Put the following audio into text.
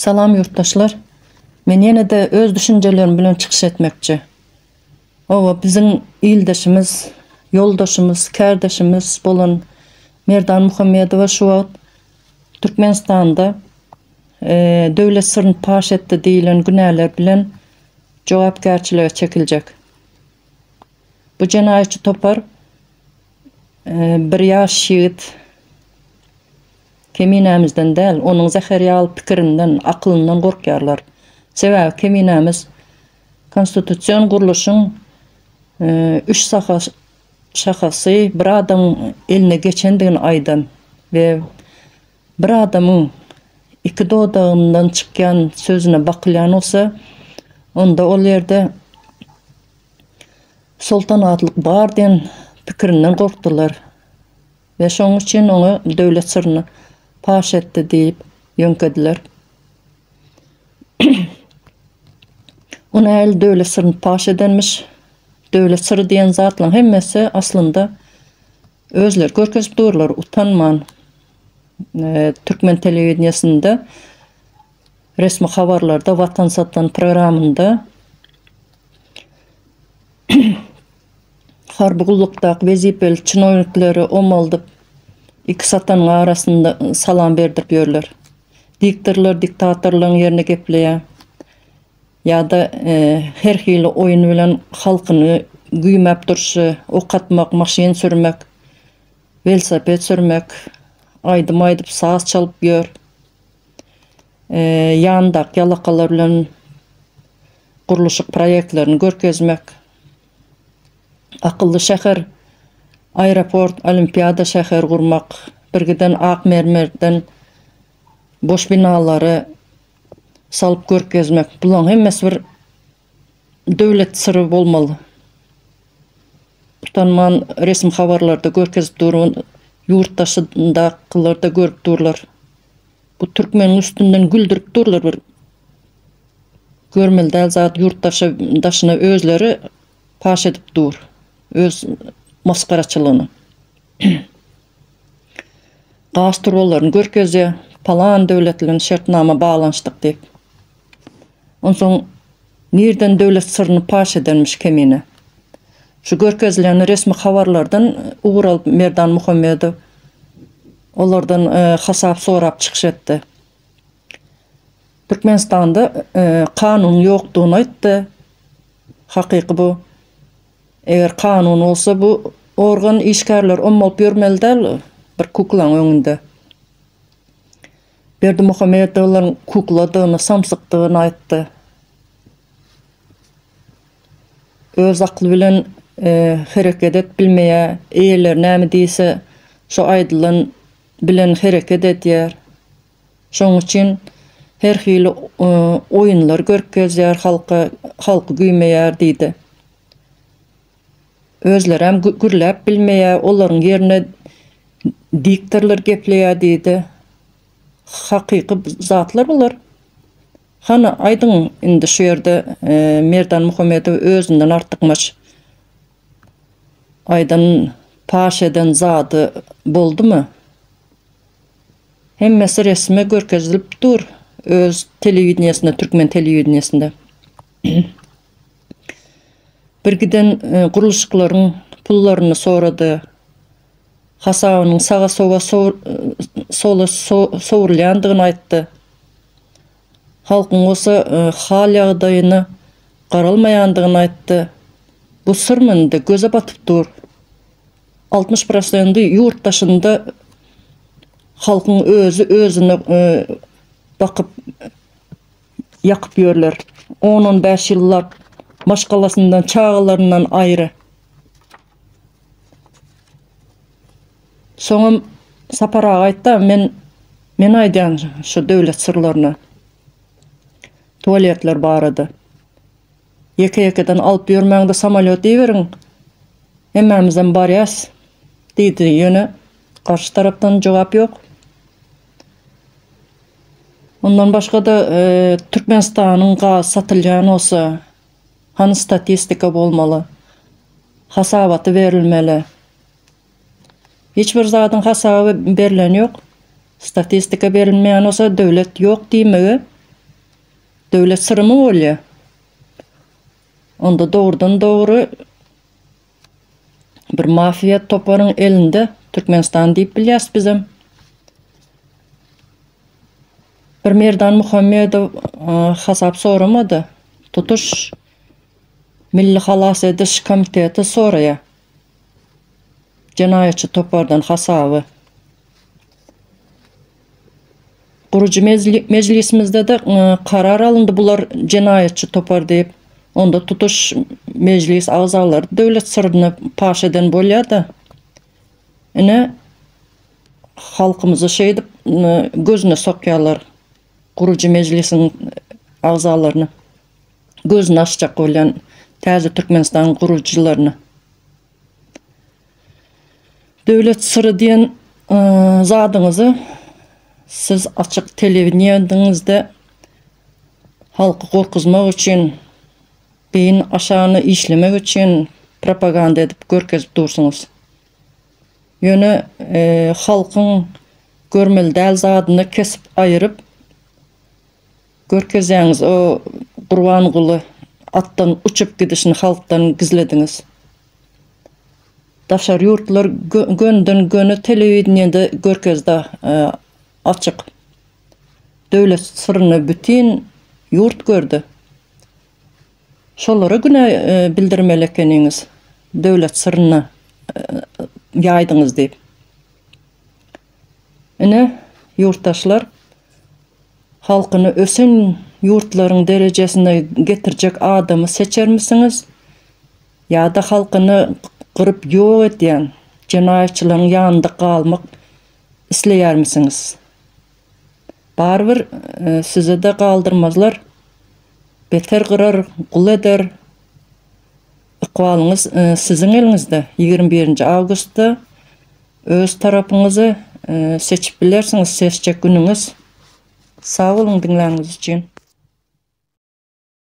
Salam ýurtdaşlar. Men ýene-de öz düşünjelerim bilen çykyş etmekçi. Hawa, biziň ildeşimiz, ýoldaşymyz, kärdeşimiz bolan Merdan Muhammedowa şu wagt Türkmenistanda döwlet syryny paş etdi diýlen günäler bilen jogapkärçilige çekiljek. Bu jenaýatçy topar bir ýaş ýigit Keminämizden däl, onuň zäher ýaly pikirinden, akylyndan gorkýarlar. Sebäbi Keminämiz konstitusion gurluşyň üç şahasy bir adamyň eline geçendigini aýdan we bir adamyň iki dodagyndan çykýan sözüne bakylýan bolsa, onda ol ýerde soltanatlyk bar diýen pikirinden gorkdular. We şonuň üçin oňa döwlet syryny paş etdi diýip ýöňkediler. O nähili döwlet syryny paş edenmiş? Döwlet syry diýen zatlaryň hemmesi aslynda özleri görkezip durlar utanman. Türkmen telewideniýesinde resmi habarlarda Watan satan programynda Harby gullukdaky wezipeli çinownikleri omaldyp, iki satanyň arasynda salam berdirip ýörler. Diktorlar diktatorlaryň ýerine gepleýär. Ýa-da her hili oýun bilen halkyny güýmäp durşy, ok atmak, maşyn sürmek, welosiped sürmek, aýdym aýdyp, saz çalyp ýör. Ýanyndaky ýalakalar bilen gurluşyk proýektlerini görkezmek. Akylly şäher, aeroport, olimpiada şäheri gurmak, birgiden ak mermerden boş binalary salyp görkezmek, bularyň hemmesi bir döwlet syry bolmaly. Utanman resmi habarlarda görkezip dur, ýurt daşyndakylar-da görüp durlar. Bu türkmeniň üstünden güldürip durlar bir Görmeli däl zat ýurt daşa daşyna özleri paş edip dur. Öz masgaraçylygyny. Gaz turbalaryny görkezýär. Palan döwlet bilen şertnama baglanyşdyk diýip. Onsoň nirden döwlet syryny paş edenmiş Kemine. Şu görkezilen resmi habarlardan ugur alyp Merdan Muhammedow olardan hasap sorap çykyş etdi. Türkmenistanda kanunyň ýokdugyny aýtdy. Hakyky bu. Eger kanun bolsa bu organ işgärleri ommalyp ýörmeli däl bir kuklaň öňünde. Berdimuhamedowlaryň kukladygyny, samsykdygyny aýtdy. Öz akly bilen hereket edip bilmeýär. Eýeleri näme diýse, şo aýdylan bilen hereket edýär. Şonuň üçin her hili oýunlar görkezýär halka, halky güýmeýär diýdi. Özlerem gürläp bilmeýär, olaryň ýerine diktorlar gepleýär diýdi. Hakyky zatlar bular. Hany, aýdyň indi şu ýerde Merdan Muhammedow özünden artykmaç aýdan, paş eden zady boldumy? Hemmesi resmi görkezilip dur öz telewideniýesinde türkmen telewideniýesinde. Bir giden gurluşyklaryň pullaryny sorady. Hasabynyň saga sowa sola sowrulýandygyny aýtdy. Halkyň bolsa hal ýagdaýyna garalmaýandygyny aýtdy. Bu syrmy indi göze batyp dur. 60 prosendi ýurt daşynda halkyň özi özüne bakyp ýakyp ýörler. On-on bäş ýyllap maşgalasyndan, çagalaryndan aýry. Soňam Sapar aga aýtdy, men men aýdýan şu döwlet syrlaryny. Tualetler barada. Ýeke-ýekeden alyp ýörmäň-de samolýot iberiň. Hemmämizem barýas, diýdi. Ýöne garşy tarapdan jogap ýok. Ondan başga-da Türkmenistanyň gazy satylýan bolsa, hany statistika bolmaly, hasabaty berilmeli. Hiç bir zadyň hasaby berleni ýok. Statistika berilmeýän bolsa döwlet ýok diýmegi. Döwlet syrymy bolýa? Onda dogrudan dogry bir mafiýa toparyň elinde Türkmenistan diýip bilýäs bizem. Bir Merdan Muhammedow hasap soramady. Tutuş Milli halas ediş komiteti soraýar. Jenaýatçy topardan hasaby. Gurujy mejlisimizde-de karar alyndy bular jenaýatçy topar diýip. Onda tutuş mejlis agzalary döwlet syryny paş eden bolýar-da. Ine, halkymyzy şeýdip gözüne sokýarlar gurujy mejlisiň agzalaryny. Gözüni açjak bolýan täze Türkmenistanyň gurujylaryny. Döwlet syry diýen zadyňyzy siz açyk telewideniýediňizde halky gorkuzmak üçin, beýin aşagyny işlemek üçin propaganda edip görkezip dursuňyz. Ýöne halkyň görmeli däl zadyny kesip aýyryp görkezýäňiz o Gurbanguly atdan uçup gidişini halkdan gizlediňiz. Daşary ýurtlar gönden göni telewideniýede görkezdi açyk. Döwlet syryny bütin ýurt gördi. Şolara günä bildirmeli ekeniňiz. Döwlet syryny ýaýdyňyz diýip. Ine, ýurtdaşlar, halkyny ösen ýurtlaryň derejesine getirjek adamy seçermisiňiz? Ýa-da halkyny gyryp ýok edýän jenaýatçylaryň ýanynda galmak isleýärmisiňiz? Barybir size-de galdyrmazlar. Beter gyrar, gul eder. Ykbalyňyz siziň eliňizde. 21-nji awgustda öz tarapyňyzy seçip bilersiňiz, seçjek günüňiz. Sag boluň diňläniňiz üçin.